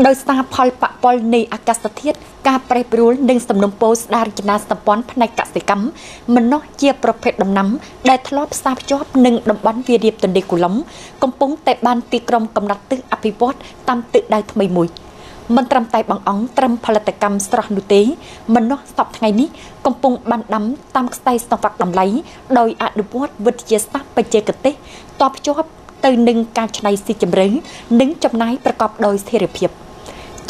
ដោយសារផលប៉ះពាល់នៃអាកាសធាតុការប្រែប្រួលនិងសំណុំពរស្ដាររចនាសម្ព័ន្ធផ្នែកកសិកម្មម្នាស់ជាប្រភេទដំណាំដែលធ្លាប់ផ្សារភ្ជាប់នឹងតំបន់វាលរាបទន្លេកូឡុងកំពុងតែបានទីក្រុងកំណត់ទិសអភិវឌ្ឍតាមទិសដៅថ្មីមួយមិនត្រឹមតែបងអង្គត្រឹមផលិតកម្មស្រស់នោះទេម្នាស់សពថ្ងៃនេះកំពុងបានដាំតាមខ្សែសង្វាក់តម្លៃដោយអនុវត្តវិទ្យាសាស្ត្របច្ចេកទេសតភ្ជាប់ទៅនឹងការច្នៃស៊ីជម្រៅនិងចំណាយប្រកបដោយស្ថិរភាព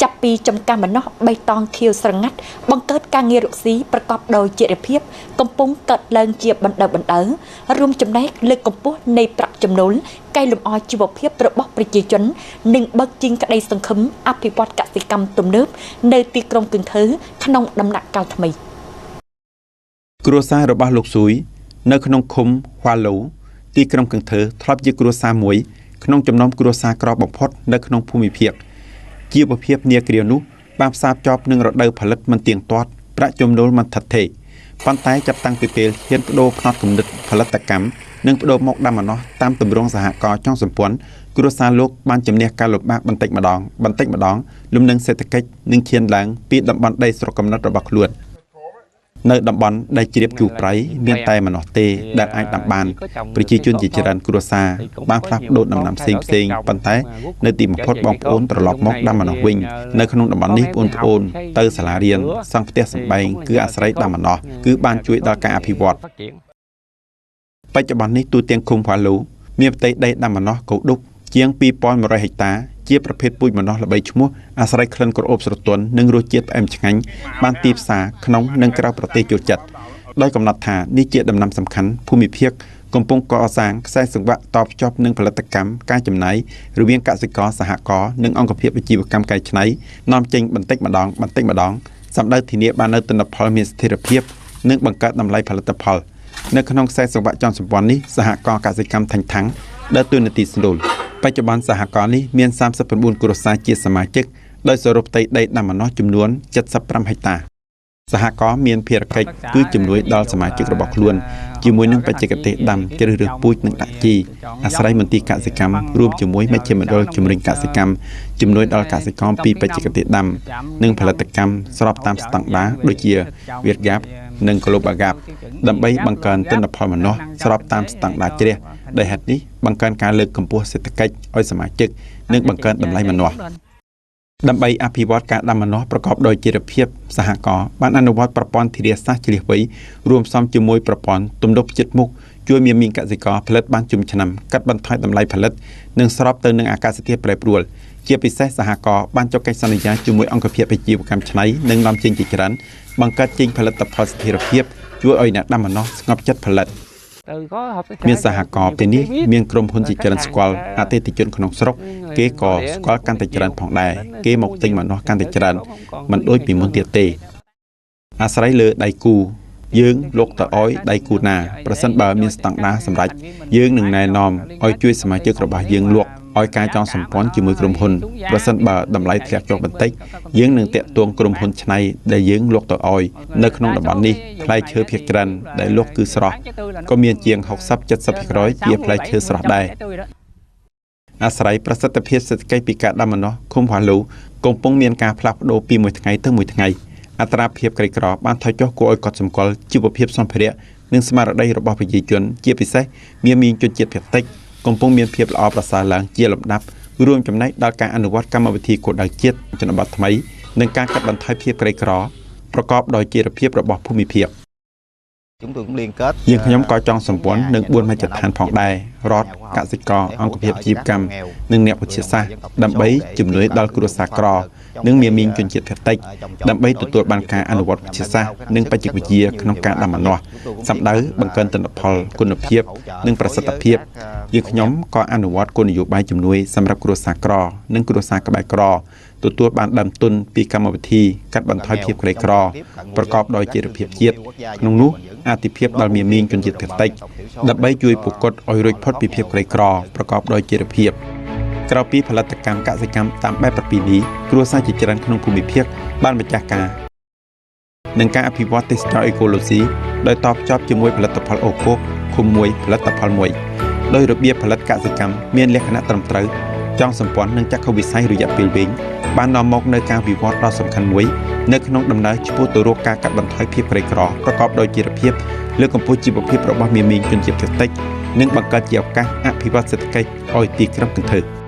ចាប់ពីចំការម្នាស់បៃតងខៀវស្រងាត់បង្កើតការងាររកស៊ីប្រកបដោយចីរភាពកំពុងកើតឡើងជាបណ្ដើរៗរួមចំណែកលើកកម្ពស់នៃប្រាក់ចំណូលកែលម្អជីវភាពរបស់ប្រជាជននិងបើកជីងក្តីសង្ឃឹមអភិវឌ្ឍកសិកម្មទំនើបនៅទីក្រុងកឹងធើក្នុងដំណាក់កាលថ្មីគ្រួសាររបស់លោកស៊ុយនៅក្នុងឃុំហួឡូទីក្រុងកឹងធើធ្លាប់ជាគ្រួសារមួយក្នុងចំណោមគ្រួសារក្របំផុតនៅក្នុងភូមិភាគជីវភាពនាគ្រានោះបានផ្សារភ្ជាប់នឹងរដូវផលិតមិនទៀងទាត់ប្រាក់ចំណូលមិនថិតថេរប៉ុន្តែចាប់តាំងពីពេលហ៊ានបដូរផ្នត់គំនិតផលិតកម្មនិងបដូរមកដាំម្នាស់តាមទម្រង់សហករណ៍ចុងសម្ព័ន្ធគ្រួសារលោកបានជំនះការលំបាកបន្តិចម្ដងបន្តិចម្ដងលំនឹងសេដ្ឋកិច្ចនិងឈានឡើងពីតំបន់ដីស្រុកកំណត់របស់ខ្លួននៅតំបន់ដែលជ្រាបជូរប្រៃមានតែម្នាស់ទេដែលអាចដាំបានប្រជាជនជាច្រើនគ្រួសារបានផ្លាស់ប្ដូរដំណាំផ្សេងផ្សេងប៉ុន្តែនៅទីបំផុតបងប្អូនត្រឡប់មកដាំម្នាស់វិញនៅក្នុងតំបន់នេះបងប្អូនទៅសាលារៀនសង់ផ្ទះសម្បែងគឺអាស្រ័យដាំម្នាស់គឺបានជួយដល់ការអភិវឌ្ឍបច្ចុប្បន្ននេះទូទាំងឃុំផាឡូមានផ្ទៃដីដាំម្នាស់កោដុកជាង2100ហិកតាជាប្រភេទពូជម្នាស់ល្បីឈ្មោះអាស្រ័យក្លិនក្រអូបស្រទន់និងរសជាតិផ្អែមឆ្ងាញ់បានទីផ្សារក្នុងនិងក្រៅប្រទេសចូលចិត្តដោយកំណត់ថានេះជាដំណាំសំខាន់ភូមិភាគកំពុងកសាងខ្សែសង្វាក់តភ្ជាប់នឹងផលិតកម្មការចំណាយរវាងកសិករសហករណ៍និងអង្គភាពអាជីវកម្មកែច្នៃនាំចេញបន្តិចម្ដងបន្តិចម្ដងសម្ដៅធានាបាននូវទិន្នផលមានស្ថិរភាពនិងបង្កើតតម្លៃផលិតផលនៅក្នុងខ្សែសង្វាក់ចុងសម្ព័ន្ធនេះសហករណ៍កសិកម្មថាញ់ថាំងដើរតួនាទីស្នូលបច្ចុប្បន្នសហករណ៍នេះមាន39គ្រួសារជាសមាជិកដោយសរុបផ្ទៃដីដាំម្នាស់ចំនួន75ហិកតាសហករណ៍មានភារកិច្ចគឺជំនួយដល់សមាជិករបស់ខ្លួនជាមួយនឹងបច្ចេកទេសដាំជ្រើសរើសពូជនិងដាក់ជីអាស្រ័យមន្ទីរកសិកម្មរួមជាមួយមជ្ឈមណ្ឌលជំរុញកសិកម្មជំនួយដល់កសិករពីបច្ចេកទេសដាំនិងផលិតកម្មស្របតាមស្តង់ដារដូចជា Vietgap និង Global Gap ដើម្បីបង្កើនទិន្នផលម្នាស់ស្របតាមស្តង់ដារជ្រះដោយហេតុនេះបង្កើនការលើកកម្ពស់សេដ្ឋកិច្ចឲ្យសមាជិកនិងបង្កើនតម្លៃម្នាស់ដើម្បីអភិវឌ្ឍការដាំម្នាស់ប្រកបដោយចីរភាពសហករណ៍បានអនុវត្តប្រព័ន្ធធារាសាស្ត្រឆ្លៀសវៃរួមផ្សំជាមួយប្រព័ន្ធទំនប់ចិត្តមុខជួយមាមានកសិករផលិតបានជុំឆ្នាំកាត់បន្ថយតម្លៃផលិតនិងស្របទៅនឹងអាកាសធាតុប្រែប្រួលជាពិសេសសហករណ៍បានចុះកិច្ចសន្យាជាមួយអង្គភាពអាជីវកម្មឆ្នៃនិងនាំចេញជាច្រើនបង្កើតចេញផលិតផលស្ថិរភាពជួយឲ្យអ្នកដាំម្នាស់ស្ងប់ចិត្តផលិតមានសហករណ៍ពេលនេះមានក្រុមហ៊ុនជាច្រើនស្គាល់អតិថិជនក្នុងស្រុកគេក៏ស្គាល់កាន់តែច្រើនផងដែរគេមកទិញម្នាស់កាន់តែច្រើនមិនដូចពីមុនទៀតទេអាស្រ័យលើដៃគូយើងលោកទៅឲ្យដៃគូណាប្រសិនបើមានស្តង់ដារសម្រាប់យើងនឹងណែនាំឲ្យជួយសមាជិករបស់យើងលក់ឲ្យការចងសម្ព័ន្ធជាមួយក្រុមហ៊ុនប្រសិនបើតម្លៃធ្លាក់ចុះបន្តិចយើងនឹងតាក់ទងក្រុមហ៊ុនឆ្នៃដែលយើងលក់ទៅឲ្យនៅក្នុងតំបន់នេះផ្លែឈើភាគច្រើនដែលលក់គឺស្រស់ក៏មានជាង 60-70% ជាផ្លែឈើស្រស់ដែរអាស្រ័យប្រសិទ្ធភាពសេដ្ឋកិច្ចពីការដាំម្នាស់ឃុំហួឡូកំពុងមានការផ្លាស់ប្ដូរពីមួយថ្ងៃទៅមួយថ្ងៃអត្រាភាពក្រីក្របានថយចុះគួរឲ្យកត់សម្គាល់ជីវភាពសម្ភារៈនិងស្មារតីរបស់ប្រជាជនជាពិសេសមានជនជាតិភាគតិចកំពុងមានភាពល្អប្រសើរឡើងជាលំដាប់រួមចំណែកដល់ការអនុវត្តកម្មវិធីគោលដៅជាតិជនបទថ្មីនិងការកាត់បន្ថយភាពក្រីក្រប្រកបដោយចីរភាពរបស់ភូមិភាគយើងខ្ញុំក៏ចង់សម្ព័ន្ធនឹង4មជ្ឈដ្ឋានផងដែររដ្ឋកសិករអង្គភាពអាជីវកម្មនិងអ្នកវិទ្យាសាស្ត្រដើម្បីជំនួយដល់គ្រួសារក្រនិងមានជនជាតិភាគតិចដើម្បីទទួលបានការអនុវត្តវិទ្យាសាស្ត្រនិងបច្ចេកវិទ្យាក្នុងការដាំម្នាស់សម្ដៅបង្កើនទិន្នផលគុណភាពនិងប្រសិទ្ធភាពយើងខ្ញុំក៏អនុវត្តគោលនយោបាយជំនួយសម្រាប់គ្រួសារក្រនិងគ្រួសារក្បែរក្រទទួលបានដើមទុនពីកម្មវិធីកាត់បន្ថយភាពក្រីក្រប្រកបដោយចីរភាពជាតិក្នុងនោះអាទិភាពដល់មាមីងជនជាតិភាគតិចដើម្បីជួយពួកគាត់ឲ្យរួចផុតពីភាពក្រីក្រប្រកបដោយចីរភាពក្រៅពីផលិតកម្មកសិកម្មតាមបែបប្រពៃណីគ្រួសារជាច្រើនក្នុងភូមិភាគបានម្ចាស់ការនិងការអភិវឌ្ឍទេសចរអេកូឡូស៊ីដោយតភ្ជាប់ជាមួយផលិតផលអូកូបឃុំមួយផលិតផលមួយដោយរបៀបផលិតកសិកម្មមានលក្ខណៈត្រឹមត្រូវចង់សម្ព័ន្ធនឹងចក្ខុវិស័យរយៈពេលវែង បាននាំមកនូវការវិវត្តដ៏សំខាន់មួយនៅក្នុងដំណើរឆ្ពោះទៅរកការកាត់បន្ថយភាពក្រីក្រប្រកបដោយចីរភាពលើកកម្ពស់ជីវភាពរបស់មាមីងជនជាតិភាគតិចនិងបង្កើតជាឱកាសអភិវឌ្ឍសេដ្ឋកិច្ចឲ្យទីក្រុងកន្ធើ។